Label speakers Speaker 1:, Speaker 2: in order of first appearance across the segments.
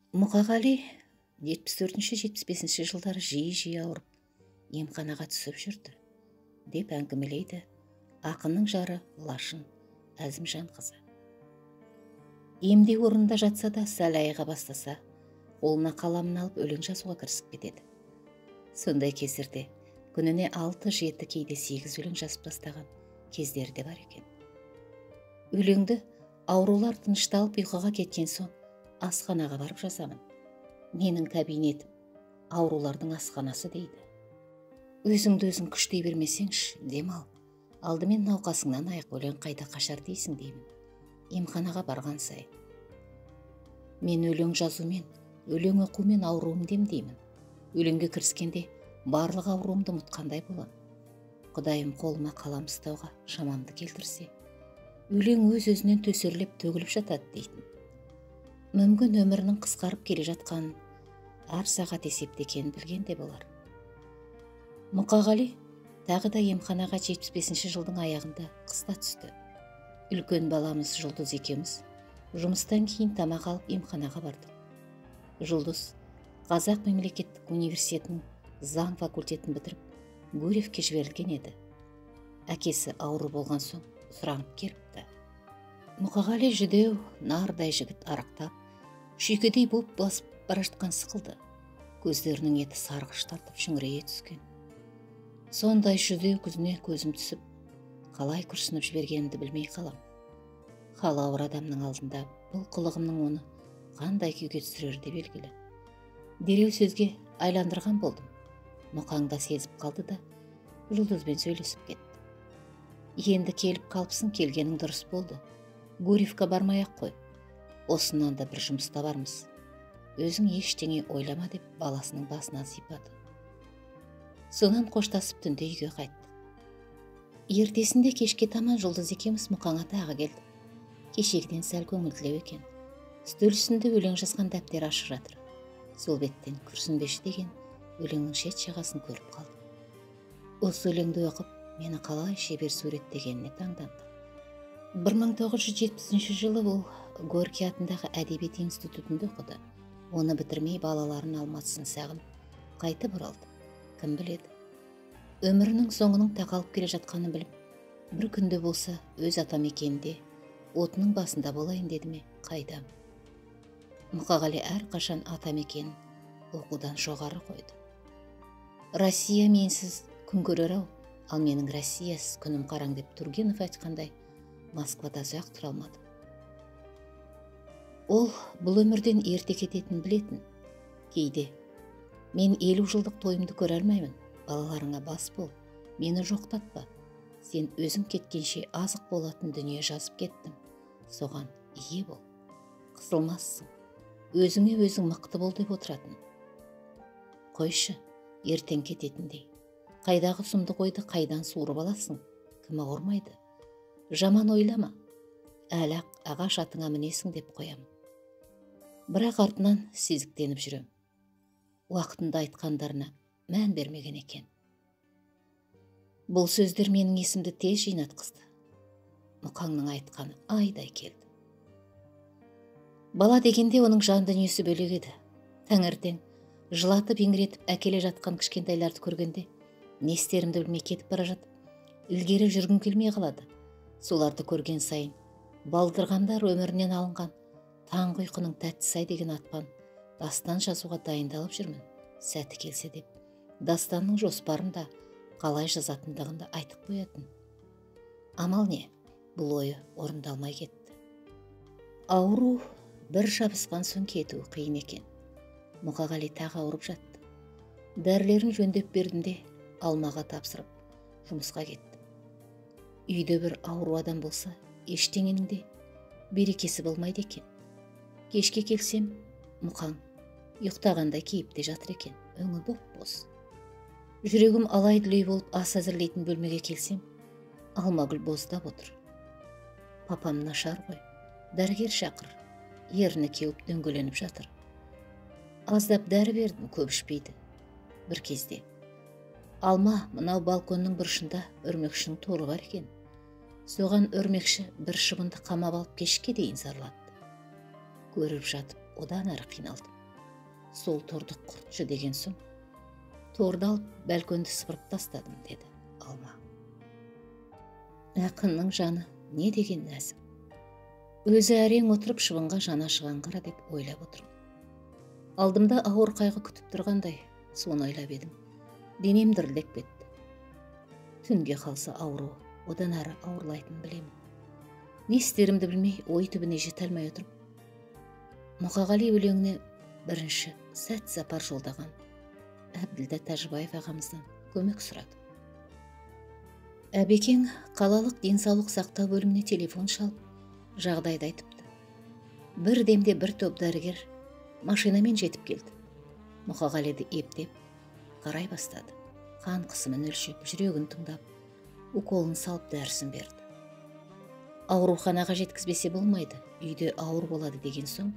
Speaker 1: Мұқағали 74-75 жылдары жиі-жиі ауырып, емханаға түсіп жүрді, деп әңгімелейді ақынның жары Лашын Әзімжанқызы. Емдеу орнында жатса да сәл айыға бастаса, қолына қаламын алып өлең жазуға кірісіп кетеді. Сондай кездерде күніне 6-7, кейде 8 өлең жазып тастаған кездері де бар екен. Өлеңді аурулар тынышталып ұйқыға кеткен соң асханаға барып жазамын. Менің кабинетім аурулардың асханасы дейді. Өзіңді өзің күштей бермесеңші, дем ал. Алдымен науқасыңнан аяқ, өлең қайда қашар дейсің деймін. Емханаға барған сайын. Мен өлең жазумен, өлең оқумен ауруымды емдеймін. Өлеңге кіріскенде барлық ауруымды ұмытқандай боламын. Құдайым қолыма қалам ұстауға шамамды келтірсе, өлең өз-өзінен төсерлеп төгіліп жатады дейтін. Мүмкін өмірінің қысқарып келе жатқанын әр сағат есепте екенін білген де болар. Мұқағали тағы да емханаға 75 жылдың аяғында қыста түсті. Үлкен баламыз Жұлдыз екеуміз жұмыстан кейін тамақ алып емханаға бардық. Жұлдыз Қазақ мемлекеттік университетінің заң факультетін бітіріп, Гурьевке жіберілген еді. Әкесі ауру болған соң сұранып келіпті. Мұқағали жүдеу, нардай жігіт арықтап, шүйкедей боп басып бара жатқан сықылды. Көздерінің еті сарғыш тартып шүңірейе түскен. Сондай жүдеу күзіне көзім түсіп, қалай күрсініп жібергенімді білмей қалам. Халы ауыр адамның алдында бұл қылығымның оны қандай күйге түсірері де белгілі. Дереу сөзге айландырған болдым. Мұқаң да сезіп қалды да Жұлдызбен сөйлесіп кетті. Енді келіп қалыпсың, келгенің дұрыс болды. Гурьевка бармай-ақ қой. Осынан да бір жұмыс табармыз. Өзің ештеңе ойлама деп баласының басынан сипады. Сонан қоштасып түнде үйге қайттық. Ертесінде кешке таман Жұлдыз екеуміз Мұқаңа тағы келдік. Кешегіден сәл көңілділеу екен. Үстел үстінде өлең жазған дәптер ашық жатыр. Сол беттен күрсінбеші деген өлеңнің шет жағасын көріп қалдым. Осы өлеңді оқып, мені қалай шебер суреттегеніне таңдандым. 1970 жылы ол Горький атындағы әдебиет институтында оқыды. Оны бітірмей балаларын Алматысын сағынып қайтып оралды. Кім біледі? Өмірінің соңының тақалып келе жатқанын біліп, бір күнде болса өз атамекенінде отының басында болайын деді ме, қайдам. Мұқағали әрқашан атамекенін оқудан жоғары қойды. Россия менсіз күн көрер ау, ал менің Россиясыз күнім қараң деп Тургенев айтқандай, Москвада ұзақ тұра алмады. Ол бұл өмірден ерте кететінін білетін. Кейде мен 50 жылдық тойымды көре алмаймын, балаларыңа бас бол, мені жоқтатпа. Сен өзің кеткенше азық болатын дүние жазып кеттім, соған ие бол, қысылмассың, өзіңе өзің мықты бол деп отыратын. Қойшы, ертең кететіндей. Қайдағы сұмдық ойды қайдан суырып аласың, кім ауырмайды? Жаман ойлама, әлі-ақ ағаш атыңа мінесің деп қоямын. Бірақ артынан сезіктеніп жүрем. Уақытында айтқандарына мән бермеген екен. Бұл сөздер менің есімді тез жинатқызды. Мұқаңның айтқаны айдай келді. Бала дегенде оның жан дүниесі бөлек еді. Таңертең жылатып еңіретіп әкеле жатқан кішкентайларды көргенде не істерімді білмей кетіп бара жатып, ілгері жүргім келмей қалады. Соларды көрген сайын балдырғандар өмірінен алынған таңғы ұйқының тәттісі ай деген атпан дастан жазуға дайындалып жүрмін, сәті келсе деп. Дастанның жоспарын да қалай жазатындығын да айтып қоятын. Амал не, бұл ойы орындалмай кетті. Ауру бір жабысқан соң кетуі қиын екен. Мұқағали тағы ауырып жатты. Дәрілерін жөндеп бердім де Алмаға тапсырып жұмысқа кеттім. Үйде бір ауру адам болса, ештеңенің де берекесі болмайды екен. Кешке келсем, Мұқаң ұйықтағандай кейіпте жатыр екен, өңі боп-боз. Жүрегім алай-дүлей болып ас әзірлейтін бөлмеге келсем, Алмагүл боздап отыр. Папам нашар ғой, дәрігер шақыр, ерні кеуіп дөңгеленіп жатыр. Аздап дәрі бердім, көп ішпейді. Бір кезде Алма, мынау балконның бұрышында өрмекшінің торы бар екен. Соған өрмекші бір шыбынды қамап алып кешке дейін зарлатты. Көріп жатып, одан әрі қиналдым. Сол торды құртшы деген соң, торды алып бәлкөнді сыпырып тастадым, деді Алма. Ақынның жаны не деген нәзік. Өзі әрең отырып шыбынға жаны ашыған қара деп ойлап отырмын. Алдымда ауыр қайғы күтіп тұрғандай, соны ойлап едім. Денем дірілдеп кетті. Түнге қалса ауру, одан әрі ауырлайтынын білемін. Не істерімді білмей, ой түбіне жете алмай отырып, Мұқағали өлеңіне бірінші сәт сапар жолдаған Әбділда Тәжібаев ағамыздан көмек сұрады. Әбекең қалалық денсаулық сақтау бөліміне телефон шалып, жағдайды айтыпты. Бір демде бір топ дәрігер машинамен жетіп келді. Мұқағалиды ептеп қарай бастады. Қан қысымын өлшеп, жүрегін тыңдап, уколын салып дәрісін берді. Ауруханаға жеткізбесе болмайды, үйде ауыр болады деген соң,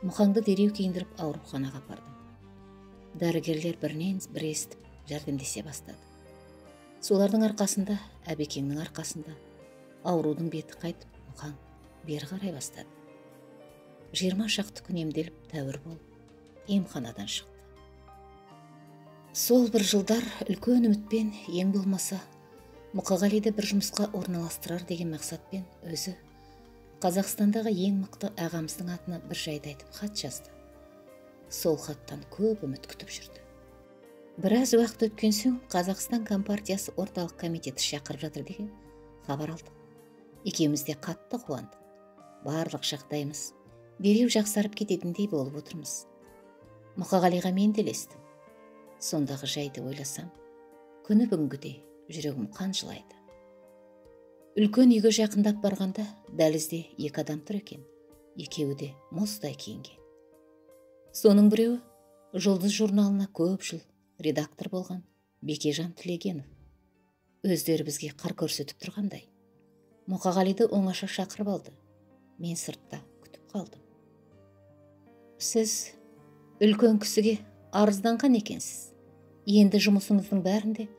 Speaker 1: Мұқаңды дереу киіндіріп ауруханаға апардым. Дәрігерлер бірінен бірі естіп жәрдемдесе бастады. Солардың арқасында, Әбекеңнің арқасында аурудың беті қайтып, Мұқаң бері қарай бастады. 20 шақты күн емделіп, тәуір болып, емханадан шықты. Сол бір жылдар үлкен үмітпен, ең болмаса Мұқағалиды бір жұмысқа орналастырар деген мақсатпен өзі Қазақстандағы ең мықты ағамыздың атына бір жайды айтып хат жазды. Сол хаттан көп үміт күтіп жүрді. Біраз уақыт өткен соң Қазақстан Компартиясы орталық комитеті шақырып жатыр деген хабар алдық. Екеуміз де қатты қуандық. Барлық жағдайымыз дереу жақсарып кететіндей болып отырмыз. Мұқағалиға мен де ілестім. Сондағы жайды ойласам, күні бүгінгідей жүрегім қан жылайды. Үлкен үйге жақындап барғанда дәлізде екі адам тұр екен. Екеуі де мұздай киінген. Соның біреуі Жұлдыз журналына көп жыл редактор болған Бекежан Тілегенов. Өздері бізге қыр көрсетіп тұрғандай. Мұқағалиды оңаша шақырып алды. Мен сыртта күтіп қалдым. Сіз үлкен кісіге арызданған екенсіз. Енді жұмысыңыздың бәрінде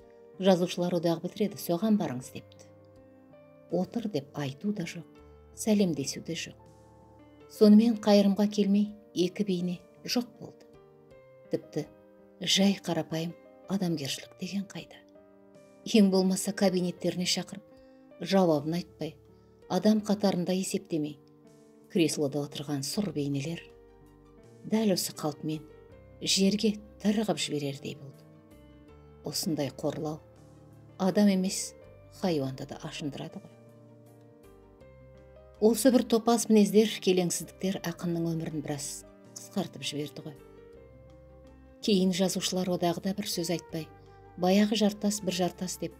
Speaker 1: жазушылар одағы бітіреді, соған барыңыз депті. Отыр деп айту да жоқ, сәлемдесу де жоқ. Сонымен қайырымға келмей екі бейне жоқ болды. Тіпті жай қарапайым адамгершілік деген қайда. Ең болмаса кабинеттеріне шақырып, жауабын айтпай, адам қатарында есептемей, креслода отырған сұр бейнелер дәл осы қалпымен жерге тырғып жіберердей болды. Осындай қорлау адам емес, хайуанды да ашындырады ғой. Осы бір топас мінездер, келеңсіздіктер ақынның өмірін біраз қысқартып жіберді ғой. Кейін жазушылар одағы да бір сөз айтпай, баяғы жартас бір жартас деп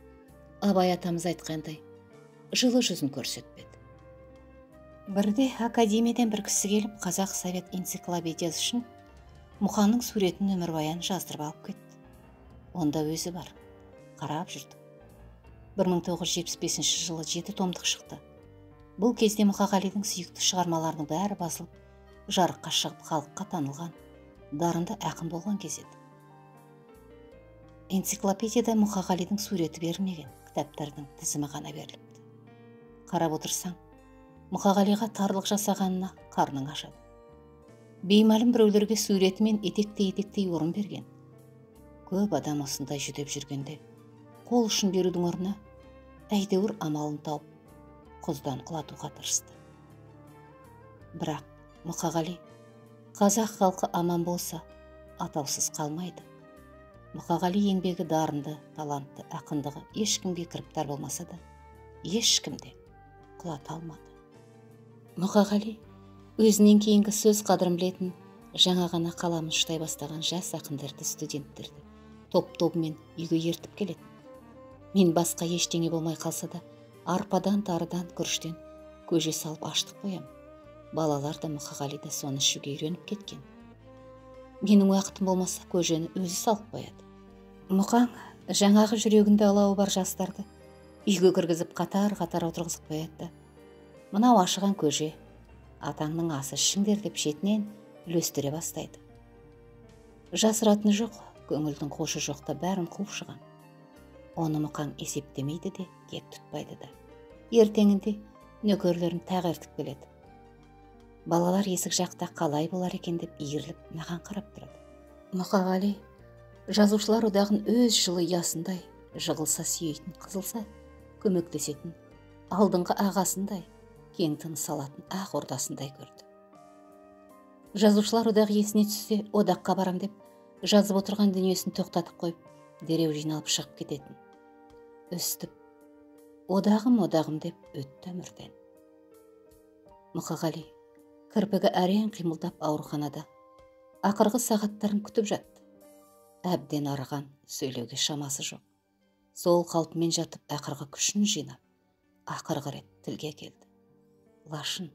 Speaker 1: Абай атамыз айтқандай, жылы жүзін көрсетпеді. Бірде академиядан бір кісі келіп, Қазақ Совет энциклопедиясы үшін Мұқанның суретін өмірбаян жаздырып алып кетті. Онда өзі бар. Қарап жүрдік. 1975 жылы 7 томдық шықты. Бұл кезде Мұқағалидың сүйікті шығармаларының бәрі басылып, жарыққа шығып халыққа танылған, дарынды ақын болған кез еді. Энциклопедияда Мұқағалидың суреті берілмеген, кітаптардың тізімі ғана беріліпті. Қарап отырсаң, Мұқағалиға тарлық жасағанына қарның ашады. Беймәлім біреулерге суретімен етектей-етектей орын берген. Көп адам осындай жүдеп жүргенде, қол ұшын берудің орнына әйтеуір амалын тауып, құздан құлатуға тырысты. Бірақ Мұқағали қазақ халқы аман болса, атаусыз қалмайды. Мұқағали еңбегі дарынды, талантты, ақындығы ешкімге кіріптар болмаса да, ешкімде құлата алмады. Мұқағали өзінен кейінгі сөз қадірін білетін, жаңа ғана қаламын ұштай бастаған жас ақындарды, студенттерді топ-тобымен үйге ертіп келетін. Мен басқа ештеңе болмай қалса да, арпадан, тарыдан, күріштен көже салып аштық қоям. Балалар да Мұқағали да соны ішуге үйреніп кеткен. Менің уақытым болмаса көжені өзі салып қояды. Мұқаң жаңағы жүрегінде алауы бар жастарды үйге кіргізіп қатар-қатар отырғызып қояды да, мынау ашыған көже, атаңның асы ішіңдер деп шетінен үлестіре бастайды. Жасыратыны жоқ, көңілдің қошы жоқта бәрін қуып шығам. Оны Мұқаң есептемейді де, кек тұтпайды да. Ертеңінде нөкерлерін тағы ертіп келеді. Балалар есік жақта қалай болар екен деп иіріліп маған қарап тұрады. Мұқағали Жазушылар одағын өз жылы ұясындай, жығылса сүйейтін, қызылса көмектесетін, алдыңғы ағасындай, кең тыныс алатын ақ ордасындай көрді. Жазушылар одағы есіне түссе, одаққа барам деп жазып отырған дүниесін тоқтатып қойып, дереу жиналып шығып кететін. Өстіп, одағым, одағым деп өтті өмірден. Мұқағали кірпігі әрең қимылдап ауруханада ақырғы сағаттарын күтіп жатты. Әбден арыған, сөйлеуге шамасы жоқ. Сол қалпымен жатып ақырғы күшін жинап, ақырғы рет тілге келді. Лашын,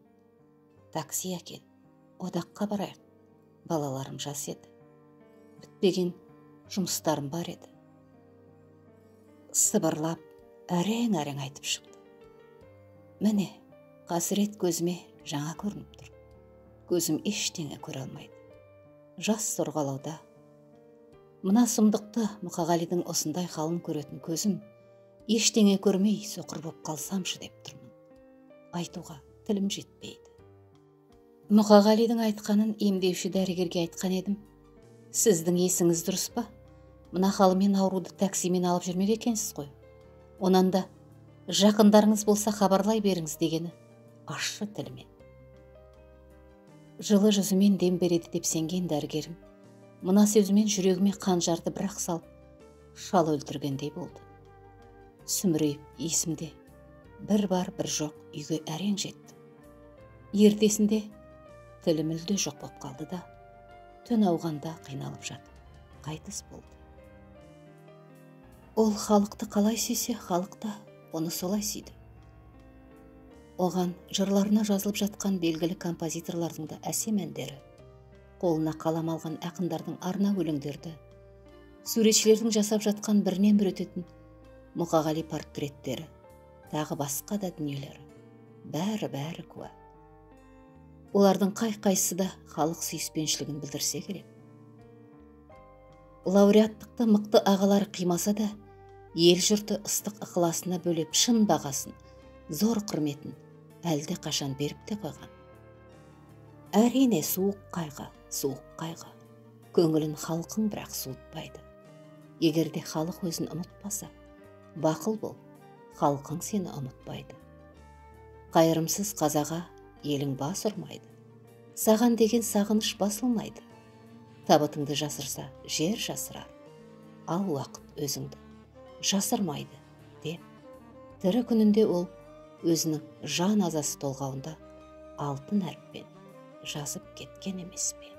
Speaker 1: такси әкел, одаққа барайық. Балаларым жас еді. Бітпеген жұмыстарым бар еді. Сыбырлап, әрең-әрең айтып шықты. Міне, қасірет көзіме жаңа көрініп тұр. Көзім ештеңе көре алмайды. Жас сорғалауда. Мына сұмдықты Мұқағалидың осындай халын көретін көзім ештеңе көрмей соқыр боп қалсамшы деп тұрмын. Айтуға тілім жетпейді. Мұқағалидың айтқанын емдеуші дәрігерге айтқан едім. Сіздің есіңіз дұрыс па? Мына халымен ауруды таксимен алып жүрмек екенсіз ғой. Онан да жақындарыңыз болса хабарлай беріңіз дегені ащы тілімен. Жылы жүзімен дем береді деп сенген дәрігерім мына сөзімен жүрегіме қанжарды бірақ салып, шал өлтіргендей болды. Сүмірейіп есімде бір бар бір жоқ үйге әрең жетті. Ертесінде тілі мүлде жоқ боп қалды да, түн ауғанда қиналып жатып қайтыс болды. Ол халықты қалай сүйсе, халық та оны солай сүйді. Оған жырларына жазылып жатқан белгілі композиторлардың да әсем әндері, қолына қалам алған ақындардың арна өлеңдерді, суретшілердің жасап жатқан бірінен бір өтетін Мұқағали портреттері, тағы басқа да дүниелері, бәрі-бәрі куә. Олардың қай-қайсысы да халық сүйіспеншілігін білдірсе керек. Лауреаттықты мықты ағалар қимаса да, ел жұрты ыстық ықыласына бөлеп шын бағасын, зор құрметін әлде қашан беріп те қойған. Әрине суық қайғы, суық қайғы. Көңілін халқың бірақ суытпайды. Егер де халық өзін ұмытпаса, бақыл бол, халқың сені ұмытпайды. Қайырымсыз қазаға елің бас ұрмайды. Саған деген сағыныш басылмайды. Табытыңды жасырса, жер жасырар. Ал уақыт өзіңді жасырмайды деп. Тірі күнінде ол өзінің жан азасы толғауында алтын әріппен жазып кеткен емес пе?